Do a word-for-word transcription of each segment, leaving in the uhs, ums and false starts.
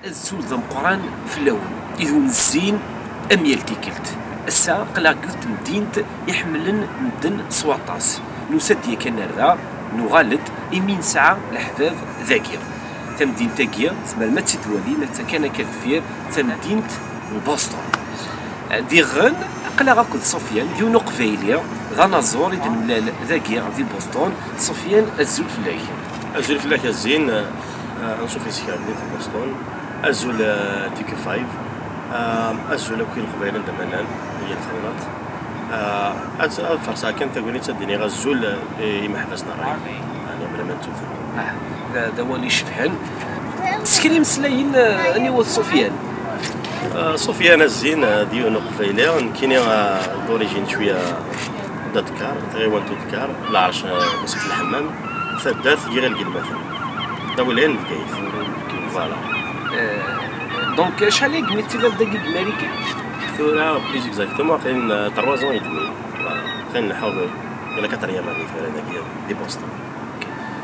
Azul d ameqqran fell-awen, i d-unezzin am yal tikkelt. Ass-a, aql-aɣ deg temdint iḥemmlen medden s waṭas. Nusa-d yakan ar da, nuɣal-d imi nesɛa leḥbab dagi. Tamdint-agi, tzemrem ad tt-id-twalim, atta kan akka deffir, d tamdint n Boston. Diɣen, aql-aɣ akked Sofiane, yiwen uqbayli, d anaẓur i d-nemlal dagi di Boston. Sofiane, azul fell-ak. Azul fell-ak a Zzin, eh, anṣuf yes-k ar din di Boston. Azul, eh, T Q five. Eh, azul akk i Leqbayel anda ma llan, i yal tamnaḍt. Eh, ad, ad ferṣeɣ kan tagnit ad d-iniɣ azul, eh, i imeḥbas n ṛṛay. Yeɛni bla ma ttuten. Ah, d, d awal icebḥen. Ttkel imeslayen, eh, aniwa d Sofiane? Eh, Sofiane a Zzin, eh, d yiwen uqbayli, nekkini, eh, d'origine cwiya d Adkar, tɣiwant Udkar, lɛerc, eh, Wasif Lḥemmam, taddart Giɣil Gelmaten. D awelay n Bgayet. Voilà. Eh, donc, acḥal ay yemmi tettiliḍ dagi deg Marikan? Tura, plus exactement, aql-in, euh, trois ans et demi. Voilà. Aql-in nleḥḥu di la quatrième année tura dagi, di Boston.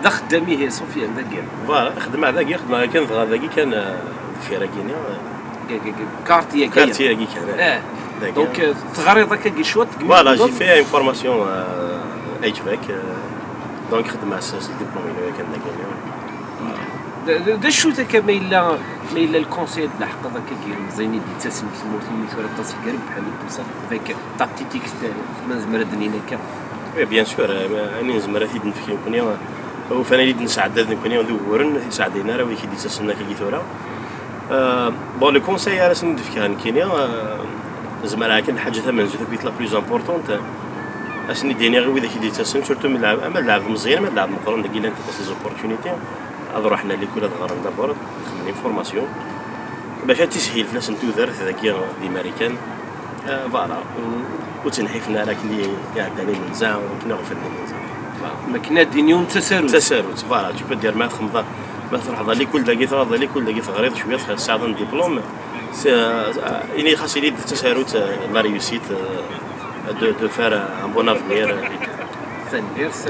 D axeddam ihi, Sofiane, dagi? Voilà, xeddmeɣ dagi, xeddmeɣ kan, dɣa dagi kan, euh, deffir-agi-ni, euh, Deg, deg, deg quartier-agi. Quartier-agi kan, eh. Eh. Dagi. Donc, euh, teɣriḍ akkagi cwiṭ deg Voilà, j'ai fait une formation, euh, H V A C, euh, donc xeddmeɣ s, s diplôme-inu yakan dagi. D, d, d acu-t akka ma yella, ma yella le conseil ad d-leḥqeḍ akka i yilmeẓyen i d-yettasen deg tmurt-im, tura aṭas i irebḥen et tout ça, avec ta petite expérience, ma nezmer ad d-nini akka? Oui, bien sûr, euh, ayen nezmer ad t-id-nefk nekkni, euh, ufan ayen i d-nesɛedda d nekkni d uguren, ur t-id-sɛeddayen ara wid i d-yettasen akka i tura. Euh, bon, le conseil ara sen-d-fkeɣ nekkini, euh, zemreɣ kan lḥaǧa tamenzut akkit la plus importante, ad sen-id-iniɣ i widak i d-yettasen, surtout ma d lɛeb-, ama d lɛebd meẓyan, ama d lɛebd meqqren, dagi llant aṭas des opportunités. Ad ruḥen à l'école, ad ɣren d'abord, ad xedmen une formation, bac ad tishil fell-asen tudert dagi di Marikan. Euh, voilà, ur, ur ttneḥḥifen ara akken i iɛeddan imenza, akken i ɣeflen imenza. Voilà. Ma akken ad d-iniw d tasarut. D tasarut, voilà, tu peux dire ma txedmeḍ, ma truḥeḍ à l'école dagi, truḥeḍ à l'école dagi, teɣriḍ cwiṭ, tesɛiḍ un diplôme, c'est, euh, ini xas ini d tasarut, euh, la réussite, euh, de, de faire un bon avenir, euh, et tout. Tanemmirt.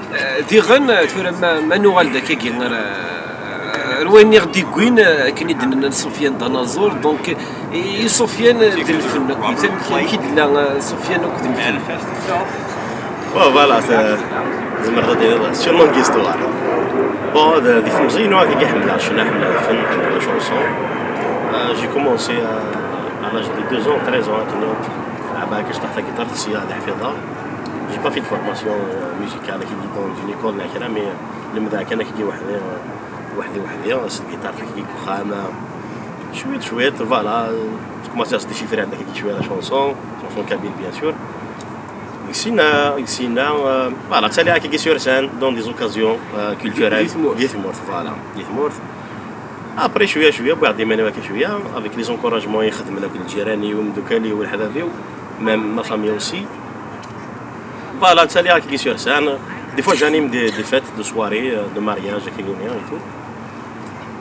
Eh, diɣen, eh, tura ma, ma nuɣal-d akkagi ar, eh, ar wayen i ɣ-d-iwwin, eh, akken i d-nenna Sofiane d anaẓur, donc, eh, i Sofiane, eh, d lfen akkit, amek, amek i d-yella, eh, Sofiane akked lfen? Bon, voilà, c'est, tzemreḍ ad d-tiniḍ, c'est une longue histoire. Bon, d, di temẓi-inu akkagi ḥemmleɣ ccna, ḥemmleɣ lfen, ḥemmleɣ la chanson. Euh, j'ai commencé à, à l'âge de deux ans, treize ans, akken lɛabeɣ akka cṭeḥ tagiṭart, sya ad ḥfiḍeɣ. J'ai pas fait de formation, euh, musicale, akkagi dans une école neɣ kra, mais lemdeɣ kan akkagi weḥdi, weḥdi, weḥdi, s tgiṭart akkagi deg uxxam, euh, cwiṭ, cwiṭ, voilà, euh, commencé à se déchiffrer akkagi cwiṭ la chanson, chanson kabyle, bien sûr. Deg sin-a, deg sin-a, euh, voilà, ttaliɣ akkagi sur scène, dans des occasions, euh, culturelles. Di tmurt. Di tmurt, voilà, di tmurt. Après, cwiya, cwiya, wwiɣ-d iman-iw akka cwiya, avec les encouragements i xedmen akked lǧiran-iw, imeddukal-iw, leḥbab-iw, même ma famille aussi. Voilà, ttaliɣ akkagi sur scène. Des fois, j'anime des, des fêtes de soirée, euh, de mariage, akkagi et tout.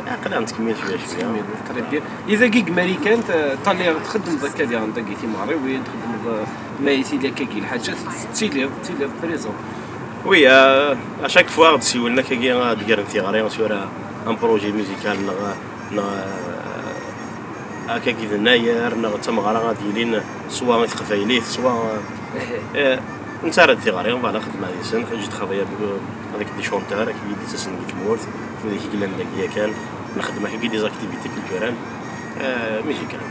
Aql-aɣ nettkemmil cwiya, cwiya. Très bien. I dagi deg Marikan, t-, ttaliɣ txeddmeḍ akka diɣen dagi timeɣriwin, txeddmeḍ, euh, ma tili akkagi lḥaǧa, tettiliḍ, tettiliḍ présent. Oui, euh, à chaque fois, ɣ-d-siwlen akkagi, ad d-gren tiɣri sur un projet musical, neɣ, neɣ, euh, akkagi d nnayer, neɣ d tameɣra ad d-yilin swa i teqbaylit, swa, euh, nettarra-d tiɣri, voilà, xeddmeɣ deg-sen, j'ai travaillé avec, avec des chanteurs, akkagi d-yettasen deg tmurt, wid i yellan dagi yakan, nxeddem akkagi des activités culturelles, euh, musicales.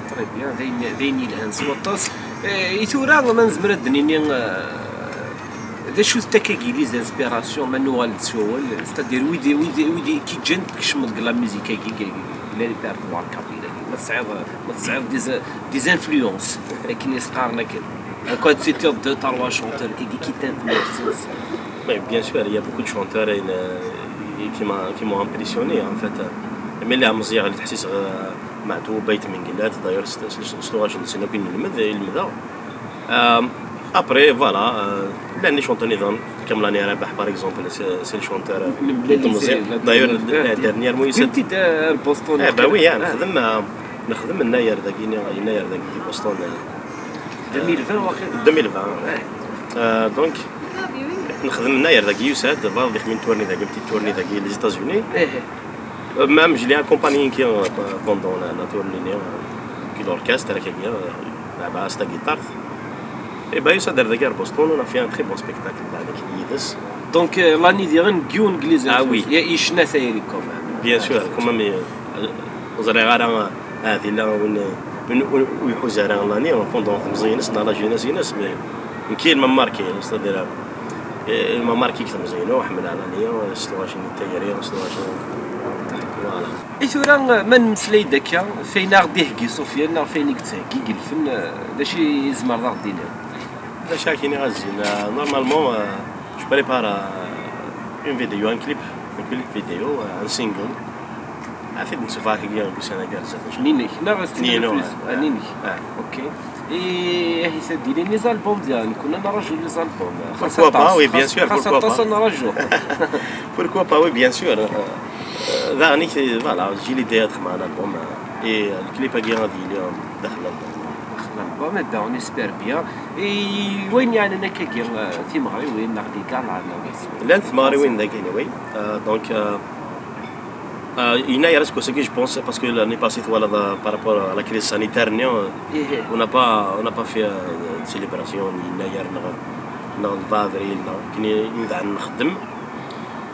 Très bien, d ayen, d ayen yelhan s waṭas. Eh, i tura, ma nezmer ad d-nini, eh, d acu d takagi, les inspirations, ma nuɣal-d s wawal, c'est-à-dire wid, wid, wid i k-iǧǧan tkecmeḍ deg la musique-agi, deg, deg le répertoire kabyle-agi? Ma tesɛiḍ, ma tesɛiḍ des, des influences, akken i s-qqaren akken. Quoi, tu citer deux, trois chanteurs qui, qui t'influencent? Mais bien sûr, il y a beaucoup de chanteurs, euh, qui m'a, qui m'ont impressionné, en fait. Mi lliɣ meẓẓiyeɣ, ad ḥsiseɣ, euh, Meɛtub, Ayt Mengellat, d'ailleurs, s, s, s tuɣac-nsen akk i nelmed, i lemdeɣ. Euh, après, voilà, euh, llan les chanteurs niḍen, comme Lani Rabaḥ, par exemple, c'est, c'est le chanteur, euh, n temẓi-, d'ailleurs, euh, dernièrement, il s'est, eh, ben oui, hein, nexdem, euh, nexdem nnayer dagi, nnayer dagi di Boston, euh, deux mille vingt, waqila. Deux mille vingt, ouais. Euh, donc, nexdem nnayer dagi, yusa-d, bɣiɣ ad ixmim tournée dagi, petite tournée dagi, les États-Unis. Eh, eh. Même, je l'ai accompagné qui, euh, pendant la, la tournée, euh, qui l'orchestre, qui, euh, là-bas, c'est la guitare. Et ben, ça, derrière Boston, on a fait un très bon spectacle avec Yidis. Donc, euh, l'année dernière, Guillaume Glisé. Ah oui. Il y a Ishna Sayri quand même. Bien sûr, quand même, euh, ur ẓriɣ ara, euh, ah, d illa win, win, win, win ḥuza ara l'année, pendant temẓi-ines, dans la jeunesse-ines, mais qui m'a marqué, c'est-à-dire, euh, il m'a marqué que temẓi-ines, ḥemmleɣ l'année, euh, s tɣawsa n tayri, s tɣawsa. Voilà. I tura, ma nemmeslay-d akka, f ayen ara ɣ-d-iheggi Sofiane, neɣ f ayen i yettheggi deg lfen, d acu i tzemreḍ ad ɣ-d-tiniḍ? D acu ara k-iniɣ a Zzin? Euh, normalement, euh, je prépare, euh, une vidéo, un clip, un clip vidéo, euh, un single. Ad t-id-nessufeɣ akagi deg ussan-agi ar zdat, inchallah. Ninek, neɣ s Nino, plus? Ah, Ah, ninek. Ah. Ok. Et ahi ça dit les albums, bien, nous connaissons les albums. Pourquoi pas, oui, bien sûr, Xas pourquoi pas. Aṭas ad nraju. Pourquoi pas, oui, bien sûr. Euh, euh, daɣen, voilà, j'ai l'idée d'être un album, euh, et, euh, le clip-agi ad yili, euh, daxel l'album. Bon, mais ben, on espère bien. Et wayen yeɛnan akkagi, euh, timeɣriwin neɣ les galas, neɣ les... Llant tmeɣriwin dagi, anyway. Euh, donc, euh, euh, yennayer aseggas-agi, je pense, parce que l'année passée, voilà, par rapport à la crise sanitaire, euh, Ihi. on n'a pas, on n'a pas fait, euh, de célébration, yennayer, neɣ, neɣ le vingt avril, neɣ akken i nebɣa ad nexdem.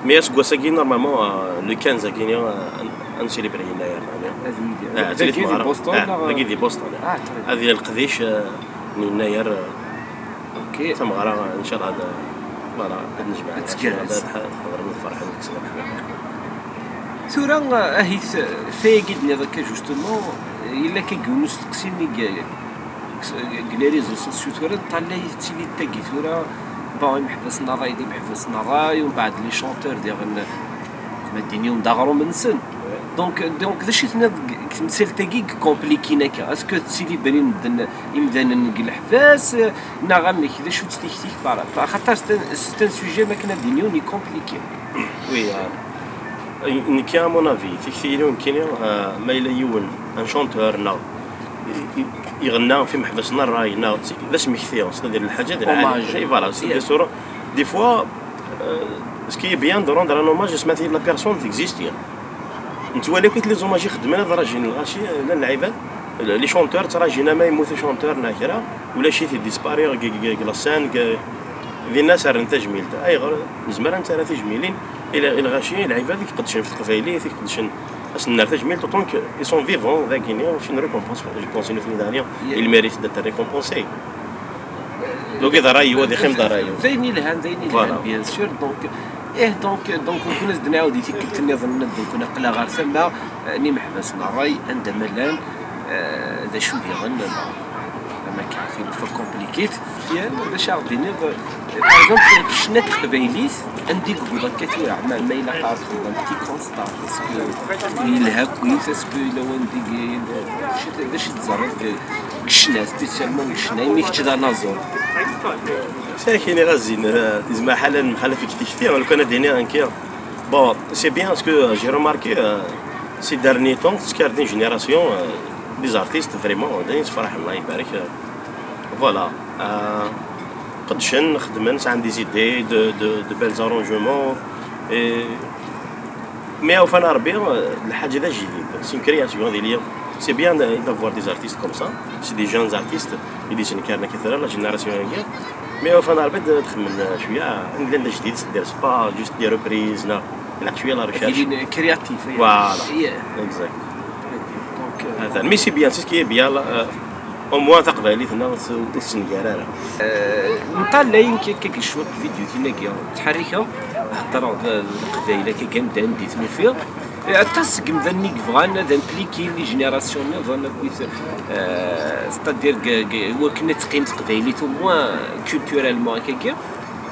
Mais aseggas-agi, normalement, euh, le quinze agi, euh, ad, ad ncélébri yennayer, yeɛni. Ad yili. Ah, Dagi di tmeɣra. Boston, Ah, neɣ? Dagi di Boston, ah. Ah, très bien. Ad yili leqdic, euh, n yennayer, euh, Ok. Tameɣra, inchallah, ad, voilà, ad nejmeɛ. Ad tgerrez. Ad, ad tḥeḍrem ad tferḥem, ad teksem lexyar. Tura, ahit, f ayagi d-nniḍ akka, justement, yella akka yiwen usteqsi i g-, g les réseaux sociaux tura, neṭṭalay tettili-d tagi tura, bon, imeḥbas n ṛṛay d imeḥbas n ṛṛay, umbeɛd les chanteurs diɣen, ma d-iniwen d aɣrum-nsen. Donc, donc, d acu i tenniḍ deg, deg temsalt-agi i compliqué akka? Est-ce que ttili brin medden, imdanen deg leḥbas, neɣ amek? D acu-tt tikti-k par rapport? Axaṭer c'est un, c'est un sujet, ma akken ad d-iniwen, i compliqué. Oui, euh, nekki, à mon avis, tikti-inu nekkini, euh, ma yella yiwen, un chanteur, neɣ i, i, iɣenna f imeḥbas n ṛṛay, neɣ d asmekti, c'est-à-dire lḥaǧa d lɛali. Hommage. Et voilà, c'est Yeah. des sources. Des fois, euh, ce qui est bien de rendre un hommage, c'est que la personne existe. Nettwali akk les hommages i xeddmen ad rajin lɣaci, llan lɛibad, les chanteurs ttrajin ama yemmut u chanteur neɣ kra, ulac-it, il disparaît deg, deg, deg la scène, deg, dinna as-rren tajmilt. Ayɣer nezmer ad nettarra tijmilin i l-, i lɣaci, i lɛibad i iqeddcen ɣef teqbaylit, i iqeddcen, ad sen-nerr tajmilt, autant que ils sont vivants, dagini, c'est une récompense, je pense, i nutni daɣen, Yeah. Ils méritent d'être récompensés. Donc, d ṛṛay-iw, ad iqqim d ṛṛay-iw. D ayen yelhan, d ayen yelhan, Voilà. Bien sûr. Donc, eh, donc, donc, nekkni ad d-nɛawed i tikkelt nniḍen, donc, aql-aɣ ɣer tama, eh, n imeḥbas n ṛṛay, anda ma llan, eh, d acu diɣen, ama akka, tilufa compliqué-t, fian, d acu ara ɣ-d-tiniḍ, eh, par exemple, f ccna n teqbaylit, anda i yewweḍ akka tura, ma, ma ilaq ad ɣ-d-tiniḍ un petit constat, est-ce que yelha akkit, est-ce que yella wanda i, d acu, d acu i teẓriḍ deg, deg ccna, spécialement deg ccna, imi kečč d anaẓur? C'est vrai qu'il est racine, euh, tizma ḥala mxalaf i tikti, lukan ad d-iniɣ nekki. Bon, c'est bien ce que j'ai remarqué, euh, ces derniers temps, c'est qu'il y a des générations, euh, des artistes vraiment, d ayen yessefraḥen, Allah ibarek, euh, voilà. Euh, qeddcen, xeddmen, sɛan des idées, de, de, de belles arrangements, et Mais ufan Rebbi, euh, lḥaǧa d ajdid, c'est une création, ad iliɣ. C'est bien de- d'avoir des artistes comme ça, c'est des jeunes artistes, i d-yesnenkaren akka tura, la génération-agi. Mais ufan Rebbi ad txemmem, euh, cwiya, anda d ajdid, c'est-à-dire, c'est pas juste des reprises, neɣ, la, cwiya la recherche. Ad ilin créatif. Voilà. Yeah. Exact. Donc, euh, Atan. Mais c'est bien, c'est ce qui est bien, là, euh, au moins taqbaylit-nneɣ ur tettengir ara. Nṭalay nekk akka deg cwiṭ vidéo-tin-agi, ttḥerrikeɣ, heddreɣ d, d leqbayel akka amdan di tnufiḍ. Eh, aṭas seg yimdanen i yebɣan ad implikin les générations nniḍen akkit, eh, c'est-à-dire deg, deg, wakken ad teqqim teqbaylit au moins culturellement akkagi.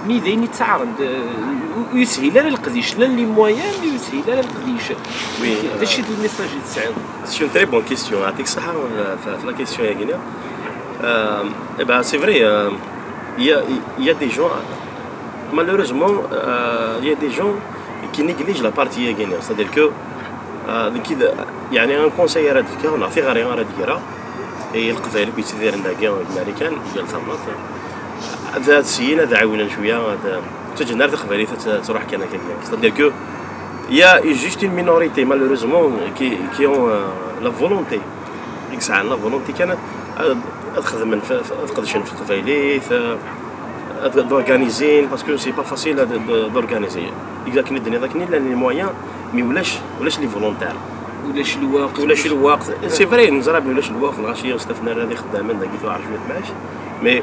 Mi d ayen yettaɛren, d, ur, ur yeshil ara leqdic, llan les moyens, mais ur yeshil ara leqdic. Oui. D acu i d le message i tesɛiḍ? C'est une très bonne question. Yeɛṭik ṣṣeḥḥa, euh, f, f la question-agi. Euh, eh ben, c'est vrai, euh, il y a, il y a des gens, malheureusement, euh, il y a des gens qui négligent la partie-agi. C'est-à-dire que, euh, nekki d, yeɛni, un conseil ara d-fkeɣ, neɣ tiɣri ara d-greɣ, i Leqbayel akk yettidiren dagi, deg Marikan, deg yal tamnaḍt, ad, ad syin ad ɛiwnen cwiya, ad, ur ttaǧǧan ara taqbaylit ad t-, ad truḥ kan akka. C'est-à-dire que Il y a juste une minorité, malheureusement, qui, qui ont euh, la volonté, i yesɛan la volonté kan ad, ad xedmen, f- f- ad qedcen f teqbaylit, euh, ad, ad organizin, parce que c'est pas facile ad, ad, d'organiser. Akken i d-tenniḍ, akken i llan les moyens, mais ulac, ulac les volontaires. Ulac lweqt. Ulac lweqt. C'est vrai, neẓra belli ulac lweqt, lɣaci staff n rrad ixeddamen dagi tuɛer cwiṭ mac, mais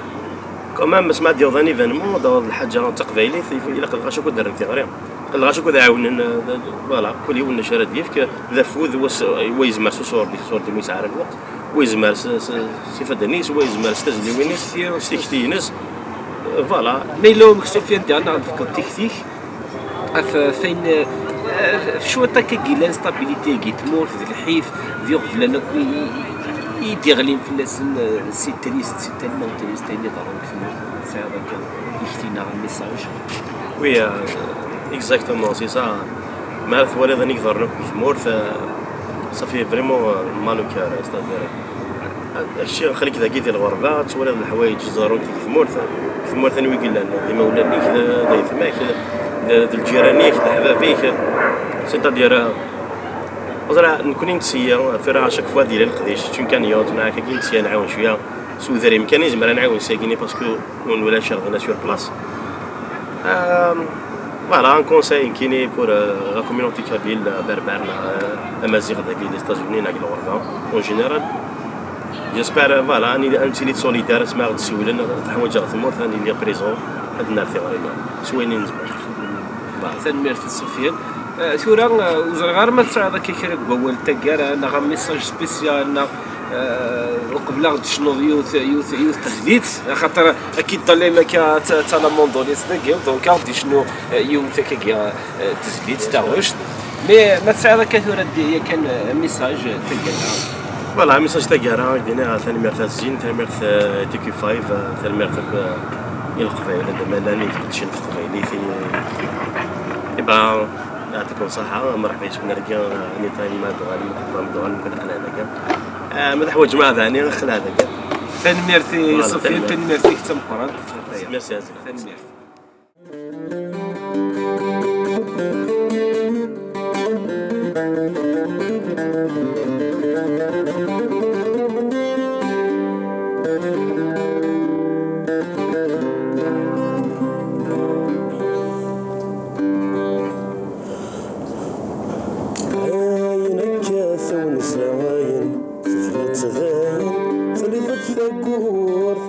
quand même, asma ad yaweḍ un événement, ad taweḍ lḥaǧa d taqbaylit, il faut, ilaq lɣaci akk ad rren tiɣri. Lɣaci akk ad ɛawnen, euh, voilà, kul yiwen acu ara d-yefk, d afud, wa s- wa yezmer s uṣurdi, s uṣurdi mi yesɛa ara lweqt, wa yezmer s, s, s ifadden-is, wa yezmer s tazliwin-is, s tikti-ines. Voilà. Ma yella umek Sofiane diɣen ad d-tefkeḍ tikti-k ɣef, ɣef wayen, eh, ɣef cwiṭ akka i yellan stabilité-agi, tmurt d lḥif d iɣeblan akk i, i, i d-iɣlin fell-asen, eh, si triste, si tellement triste, ayen iḍerrun deg tmurt, tesɛiḍ akka tikti neɣ un message? Oui, euh, exactement, c'est ça. Ma twaliḍ ayen i iḍerrun akk deg tmurt, euh, ça fait vraiment, euh, mal au cœur, c'est-à-dire, euh, kečči aql-ik dagi di lɣerba, twaliḍ leḥwayeǧ i ḍerrun deg tmurt, deg tmurt anwa i yellan, d imawlan-ik, d, d ayetma-k, d, d lǧiran-ik, d leḥbab-ik, c'est-à-dire, euh, ẓra, nekkni nettseyya, tura à chaque fois d yella leqdic, c'est une cagnotte, neɣ akka nettseyya nɛawen cwiya, s udrim kan i nezmer ad nɛawen s-agi-nni, parce que ur nwala acu ɣ-d-nna sur place. Euh, voilà, un conseil nekkini pour, euh, la communauté kabyle, euh, berbère, euh, amaziɣ dagi les États-Unis, neɣ deg lɣerba, en général. J'espère, euh, voilà, ad nili, ad nettili solidaire, asma ɣ-d-siwlen, teḥwaǧ-aɣ tmurt, ad nili présent, ad nerr tiɣri-nneɣ s wayen i nezmer. Voilà. Tanemmirt a Sofiane. Eh, tura, eh, ur ẓriɣ ara ma tesɛiḍ akka kra n wawal n taggara, neɣ un message spécial, neɣ, eh, uqbel ad ɣ-d-tecnuḍ yiwet, yiwet, yiwet tezlit, axaṭer akka i d-ṭṭalayem akka d ta-, d talamandolist dagi, donc ad ɣ-d-icnu, eh, yiwet akkagi, eh, tezlit, taɣect. Mais ma tesɛiḍ akka tura d-, yakan, eh, un message, eh, taggara. Voilà, un message taggara, i d-iniɣ, tanemmirt a Zzin, tanemmirt, eh, T Q five, eh, tanemmirt akk, eh, i Leqbayel, anda ma llan, i d-qeddcen f teqbaylit, i, i ba, يعطيكم الصحة، مرحبا بكم نرجع، anytime ما تغالي، ما تغالي، ما تغالي، ما تغالي. آه، ما تحوج ما ذاني، خلال هذا. Tanemmirt i Sofiane, tanemmirt-ik d tameqqrant. Merci, Azra. Tanemmirt. Ayen akka tawenza, ayen tebdiḍ dayen, tliḍ-d tawwurt.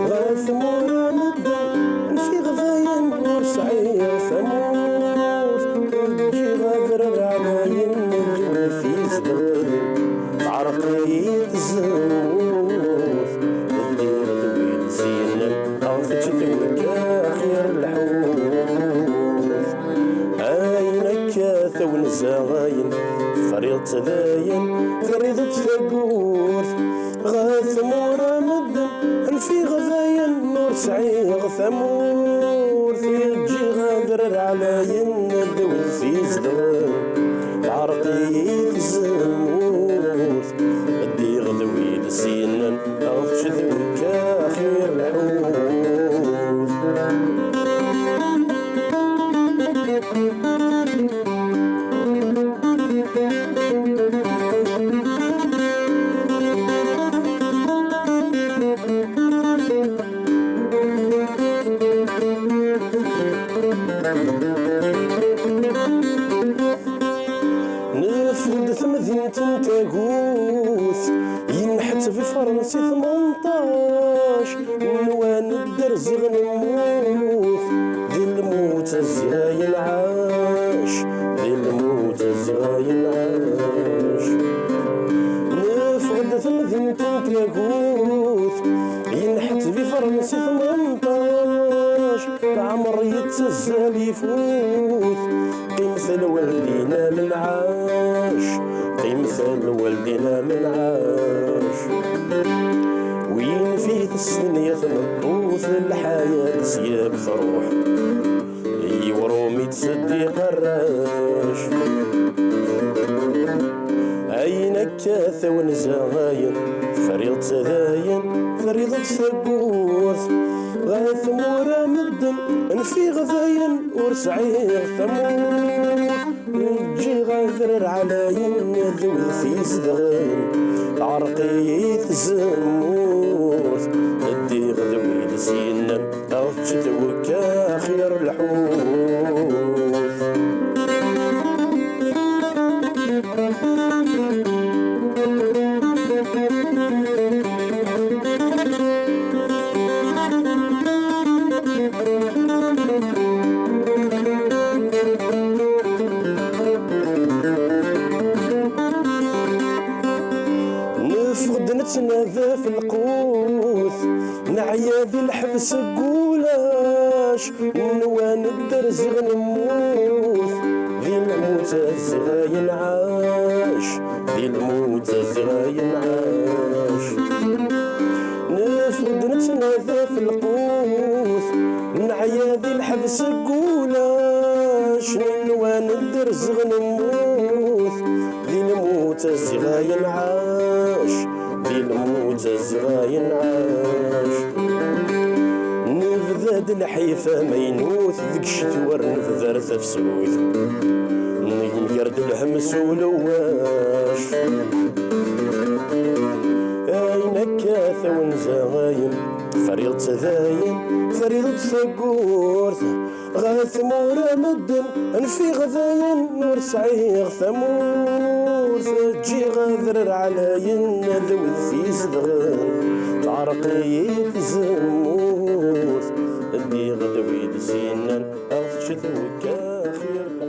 Ɣer tmura medden, nfiɣ dayen ur sɛiɣ tamurt. Ǧǧiɣ adrar ɛlayen, d wid izedɣen, teɛreq-iyi tzemmurt. Ddiɣ d wid s-yennan, aɣ tečč tewekka xir lḥut. Ayen akka tawenza, ayen tefriḍ dayen, terriḍ-d tawwurt. Ɣer tmura medden, nfiɣ dayen ur sɛiɣ tamurt. Ǧǧiɣ adrar ɛlayen, d wid izedɣen, teɛreq-iyi tzemmurt. Ddiɣ d wid s-yennan, aɣ tečč tewekka xir lḥut. Nefud tamdint n tagut, yenḥetteb iferren si tmenṭac, nwan dderziɣ nemmut, di lmut azziɣ yenɛac, di lmut azziɣ yenɛac. Nefɣed tamdint n tagut, yenḥetteb iferren si tmenṭac, leɛmer yettazzal ifut. Qqimet a lwaldin a menɛac, qqimet a lwaldin a menɛac. Win fi tessen ya tmeṭṭut, lḥayat s yab truḥ, yiwrum i tseddiq arrac. Ayen akka tawenza, ayen tefriḍ dayen, terriḍ-d tawwurt. Ɣer tmura medden nfiɣ dayen ur sɛiɣ tamurt. Ǧǧiɣ adrar ɛlayen d wid t-izedɣen. Teɛreq-iyi tzemmurt. Ddiɣ d wid s-yennan ad tečč twekka xir lḥut. Neffeɣ-d nettnadi ɣef lqut, neɛya di lḥebs n wulac, nwa nedder ziɣ nemmut, di lmut ziɣ yenɛac, di lmut ziɣ yenɛac. Neffeɣ-d nettnadi ɣef lqut, neɛya di lḥebs n wulac, nwa nedder ziɣ nemmut, di lmut ziɣ yenɛac, di lmut ziɣ yenɛac. Nebda-d lḥif amaynut, deg ccetwa ur nebda ara tafsut. Yenker-d lḥems ulewwac. Ayen akka tawenza ayen, friḍ-tt dayen, friḍ-tt tawwurt. Ɣer tmura medden nfiɣ dayen ur sɛiɣ tamurt. Ǧǧiɣ adrar ɛlayen d wid t-izedɣen. Teɛreq-iyi tzemmurt. Ddiɣ d wid s-yennan ad tečč twekka xir.